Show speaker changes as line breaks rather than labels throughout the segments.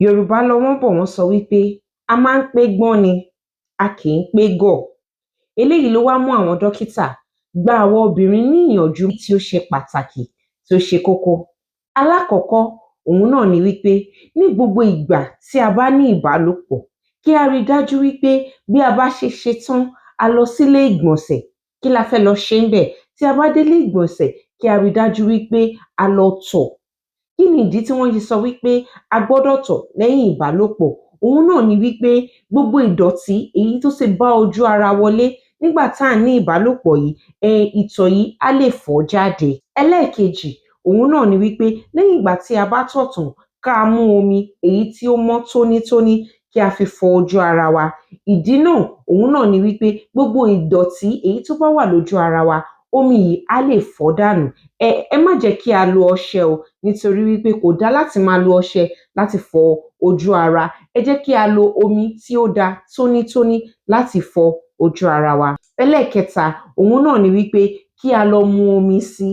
Yorùbá lọ, wọ́n bọ̀, wọ́n sọ wípé a máa ń pé gbọ́n ni, a kì í pé gọ̀. Eléyìí ló wá mú àwọn dókítà gba àwọn obìnrin ní ìyànjú tí ó ṣe pàtàkì, tí ó ṣe kókó. Alákọ̀ọ́kọ́, òun náà ni wípé ní gbogbo ìgbà tí a bá ní ìbálòpọ̀, kí á rí dájú wípé bí a bá ṣe ṣe tán, a lọ sílé ìgbọ̀nsẹ̀. Kí la fẹ́ lọ ṣe ńbẹ̀? Tí a bá délé ìgbọ̀nsẹ̀, kí a rí dájú wípé a lọ tọ̀. Kí ni ìdí tí wọ́n ṣe sọ wípé a gbọ́dọ̀ tọ̀ lẹ́yìn ìbálòpọ̀? Òun náà ni wípé gbogbo ìdọ̀tí èyí tó ti bá ojú ara wọlé nígbà tá à ń ní ìbálòpọ̀ yìí, ìtọ̀ yìí á lè fọ̀ ọ́ jáde. Ẹlẹ́ẹ̀kejì, òun náà ni wípé lẹ́yìn ìgbà tí a bá tọ̀ tán, ká mú omi èyí tí ó mọ́ tónítóní, kí a fi fọ ojú ara wa. Ìdí náà, òun náà ni wípé gbogbo ìdọ̀tí èyí tó bá wà lójú ara wa, omi yìí á lè fọ̀ ọ́ dànù. Ẹ má jẹ́ kí a lo ọṣẹ o, nítorí wípé kò dá láti máa lo ọṣẹ láti fọ ojú ara. Ẹ jẹ́ kí a lo omi tí ó da tónítóní láti fọ ojú ara wa. Ẹlẹ́ẹ̀kẹta, òun náà ni wípé kí a lọ mu omi sí.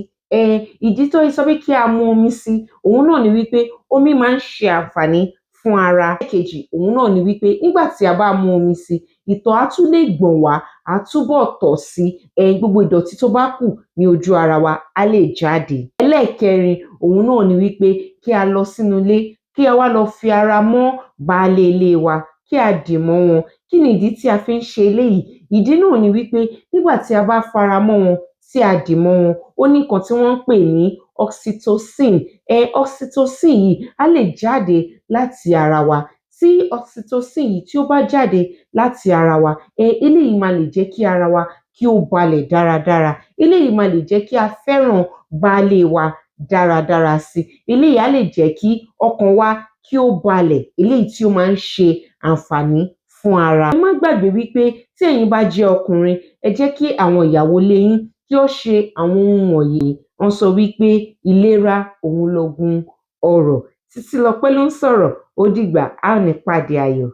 Ìdí tó ṣe sọ pé kí a mu omi sí, òun náà ni wípé omi máa ń ṣe àǹfààní fún ara. Ẹlẹ́ẹ̀kejì, òun náà ni wípé nígbà tí a bá mu omi sí, ìtọ̀ á tún lè gbọ̀n wá, á túbọ̀ tọ̀ sí. Gbogbo ìdọ̀tí tó bá kù ní ojú ara wa á lè jáde. Ẹlẹ́ẹ̀kẹrin, òun náà ni wípé kí a lọ sínú ilé, kí a wá lọ fi ara mọ́ baálé ilé wa, kí a dì mọ́ wọn. Kí ni ìdí tí a fi ń ṣe eléyìí? Ìdí náà ni wípé nígbà tí a bá fara mọ́ wọn, tí a dì mọ́ wọn, ó ní nǹkan tí wọ́n ń pè ní oxytocin. Oxytocin yìí á lè jáde láti ara wa. Tí oxytocin yìí tí ó bá jáde láti ara wa, eléyìí máa lè jẹ́ kí ara wa kí ó balẹ̀ dáradára. Eléyìí máa lè jẹ́ kí a fẹ́ràn baálé wa dáradára sí. Eléyìí á lè jẹ́ kí ọkàn wa kí ó balẹ̀, eléyìí tí ó máa ń ṣe àǹfààní fún ara. Ẹ má gbàgbé wípé tí ẹ̀yin bá jẹ́ ọkùnrin, ẹ jẹ́ kí àwọn ìyàwó ilé yín kí ó ṣe àwọn ohun wọ̀nyí. Wọ́n sọ wípé ìlera òun lògùn ọrọ̀. Títílọpẹ́ ló ń sọ̀rọ̀. Ó dìgbà, a ó ní pàdé ayọ̀.